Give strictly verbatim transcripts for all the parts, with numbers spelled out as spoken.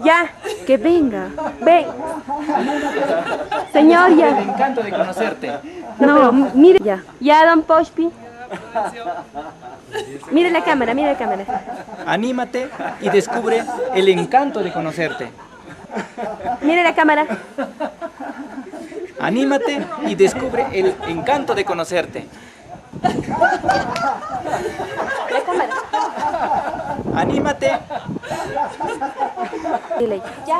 Ya, que venga. Ven. Señor, ya. El encanto de conocerte. No, mire, ya. Ya, don Poshpi. Mira la cámara, mira la cámara. Anímate y descubre el encanto de conocerte. Mira la cámara. Anímate y descubre el encanto de conocerte. La cámara. Anímate. Dile, ya.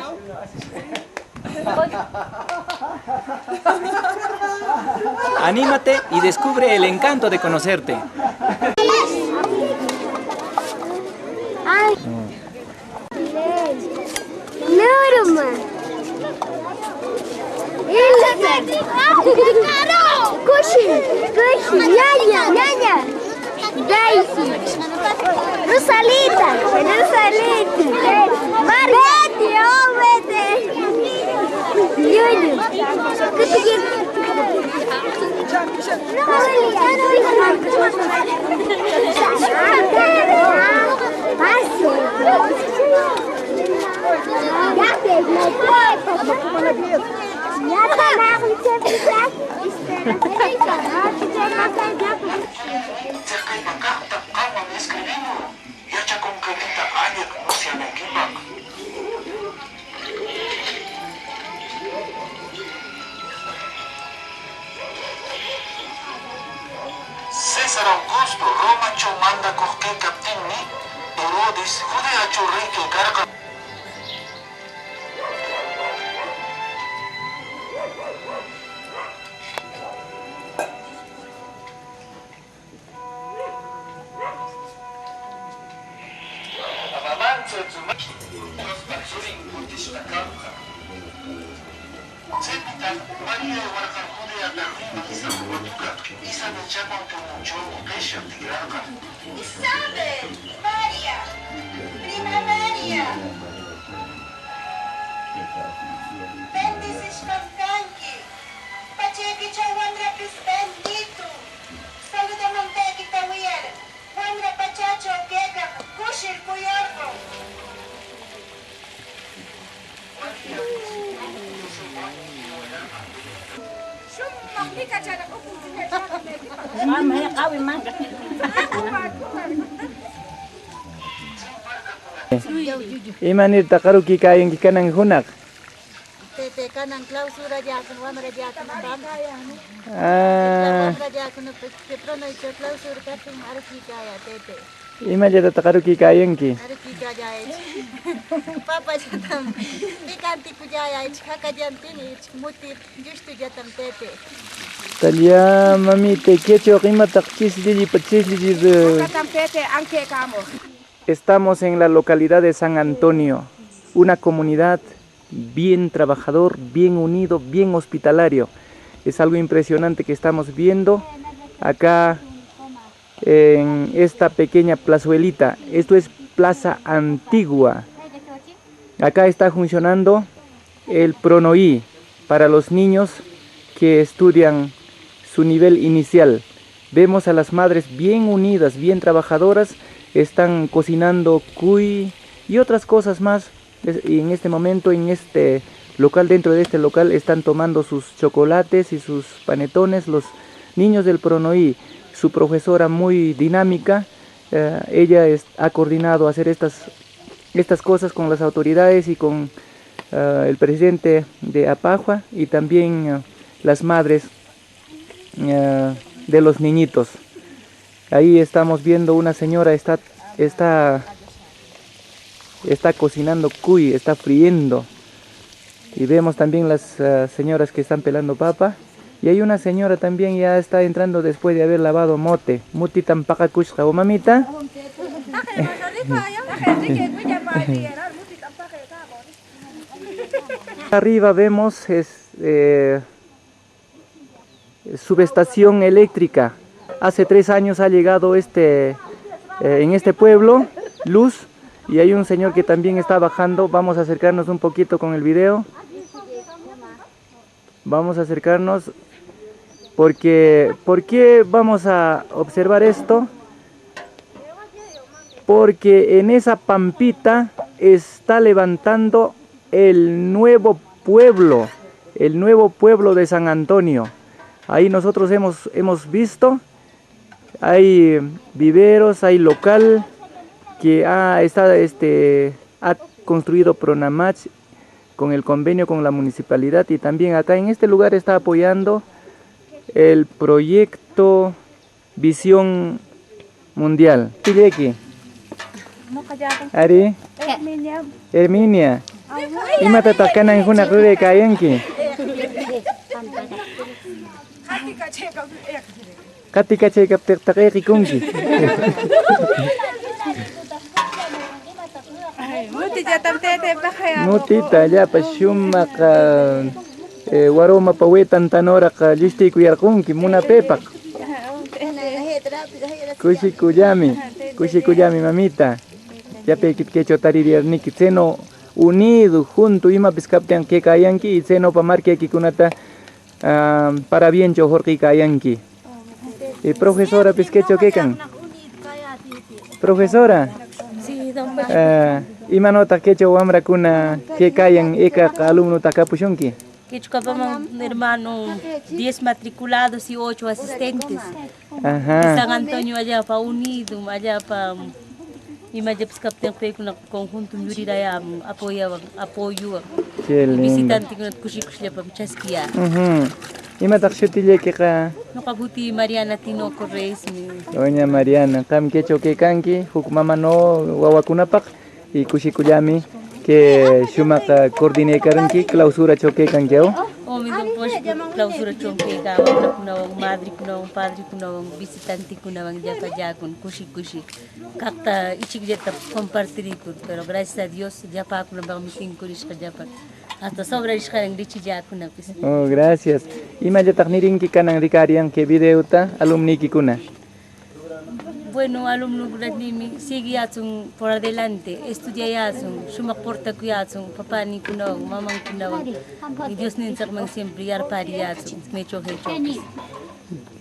Anímate y descubre el encanto de conocerte. Ay. Norma. Kushi, kushi, ñaña, ñaña. Daisy. Rosalita, Rosalita. Betty, oh, Betty. Llullu. Tse qepa kaqta qamwan escribimur yachaconqequita alleq musyanaykipaq. César Augusto Romacho mandacoq quecaptinmi, Herodes Judeacho rey quecarqan. Tsepita María warqar Judea tardinman Isabel watuka, Isabel chapan pununchonmi qeshyaq tikrarqan. Isabel, María, prima María, bendisishqam kanki, pachekicho wamrapis benditu. Saludamanqequita wiyar, wamra pachacho quecaq cushircuyarqun. Imanirta qarukicayanqui canan junaq? Tete, canan clausuralläcuna, wamralläcunapam. Ah. Wamralläcunapa que pronoycho clausura captin aruquicayä, tete. Imallataq aruquicayanqui? Aruquicayächi. Papallatam picanticulläyächi, jacallantin y muti llushtullatam, tete. Talia, mamita, quechoq imataq chisllipa chislli? Jacallam, tete, anquecamoq. Estamos en la localidad de San Antonio, una comunidad bien trabajador, bien unido, bien hospitalario. Es algo impresionante que estamos viendo acá en esta pequeña plazuelita. Esto es Plaza Antigua. Acá está funcionando el Pronoí para los niños que estudian su nivel inicial. Vemos a las madres bien unidas, bien trabajadoras, están cocinando cuy y otras cosas más. Es- y en este momento, en este local, dentro de este local, están tomando sus chocolates y sus panetones los niños del Pronoí. Su profesora muy dinámica, eh, ella es- ha coordinado hacer estas, estas cosas con las autoridades y con, eh, el presidente de APAJUA y también, eh, las madres, eh, de los niñitos. Ahí estamos viendo una señora está, está, está cocinando cuy, está friendo. Y vemos también las, ah, señoras que están pelando papa. Y hay una señora también ya está entrando después de haber lavado mote. Mutitam paqakushqa, ¿o mamita? Arriba vemos, es, eh, subestación eléctrica. Hace tres años ha llegado este, eh, en este pueblo, luz, y hay un señor que también está bajando. Vamos a acercarnos un poquito con el video. Vamos a acercarnos porque, ¿por qué vamos a observar esto? Porque en esa pampita está levantando el nuevo pueblo, el nuevo pueblo de San Antonio. Ahí nosotros hemos, hemos visto, hay viveros, hay local que ha, está, este, ha construido Pronamach con el convenio con la municipalidad, y también acá en este lugar está apoyando el proyecto Visión Mundial. ¿Pilleki? Ari. Herminia. ¿Imatataq kanan junaq ruraykäyanki? Qatikachëkaptiqtaq eqikunki. Mutillatam taytaypaq. Mutita allapa shumaq, eh, waromapa wetantanoraq llistïcuyarqunki munapëpaq. Kushikullami, kushikullami, mamita. Llapequita quecho taririyarniki, tseno unido, junto, imapis captenqa quecayanqui, y tsenopa marquequikunata, ah, para biencho jorqicayanqui. Y profesorapis quecho quecan. Profesora, ah, ¿imanotaq quecho wamracuna quecayan? ¿Eca alumnota capushunqui? Quechua papaman, hermano, diez matriculados y ocho asistentes. Ajá. Y San Antonio allapa unido, allapa imallapis captenqa pecuna conjunto yurirayämun apoyawan, apoyuwan. Qué lindo. Visitantecunata cushi cushillapam chaskiyä. Ujú. ¿Imataq shutillequeqa? Noqa juti Mariana Tinoco Reyesmi. Doña Mariana, qam quecho quecanqui, juc mamano wawacunapaq. Y cushicuyämi que shumaq coordinecaranqui clausuracho quecanqui, ¿au? Omi, don Posh, clausuracho queca, wamracunawan, madrecunawan, padrecunawan, visitantecunawan llapalläcuna cushi cushi caqta ichicllata compartiricur, pero gracias a Dios llapacunapaqmi tincurisqa llapa, hasta sobrarishqaran lichilläcunapis. Oh, gracias. ¿Imallataq nirinqui canan ricariyanqui videota alumniquicuna? Bueno, alumnocunatnimi, siguiyätsun por adelante, estudiayätsun, shumaq portacuyätsun, papänicunawan, mamancunawan, y Diosnintsicman siempre yarpäriyätsun, mecho quechopis.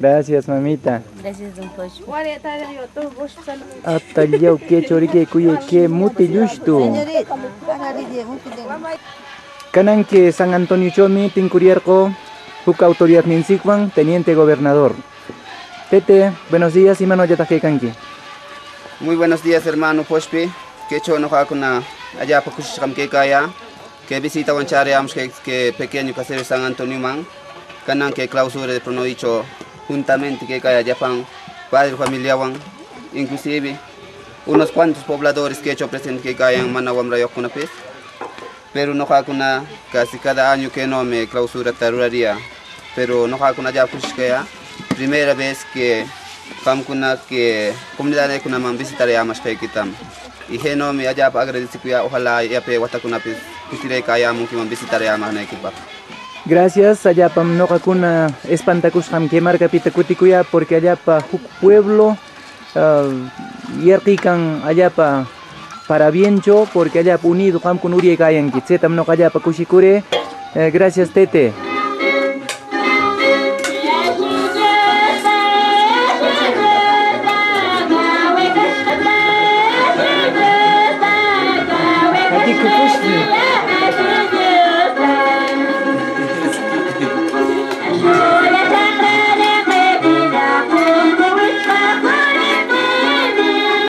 Gracias, mamita. Gracias, don Pocho. Atallau, quecho riquecuyë que muti llushtu. Canan que San Antoniochomi tincuriyarqö juc autoridadnintsicwan, teniente gobernador. Tete, buenos días, ¿imanollataq quecanqui? Muy buenos días, hermano Poshpi. Quecho noqacuna allapa cushishqam quecayä. Que visitawan chäriyämushqa que pequeño caserío San Antonioman. Canan que clausura de Pronovicho juntamente quecayä llapan padre familiawan, inclusive unos cuantos pobladores quecho presente quecayan mana wamrayoqcunapis. Pero noqacuna casi cada año quenomi clausurata rurariyä. Pero noqacuna allapa cushishqayä, primera vez que qamcuna que comunidadnïcunaman visitarayämashqequitam. Y quenomi allapa agradecicuyä, ojalá yape watacunapis cushirëcayämunquiman visitarayämaqnequipaq. Gracias, allapam noqacuna espantacushqam que marcapita cuticuyä, porque allapa juc pueblo ah, yarqican allapa para biencho, porque allapa unido qamcuna uriyaycayanqui. Tsetam noqa allapa cushicurë. Eh, gracias, tete.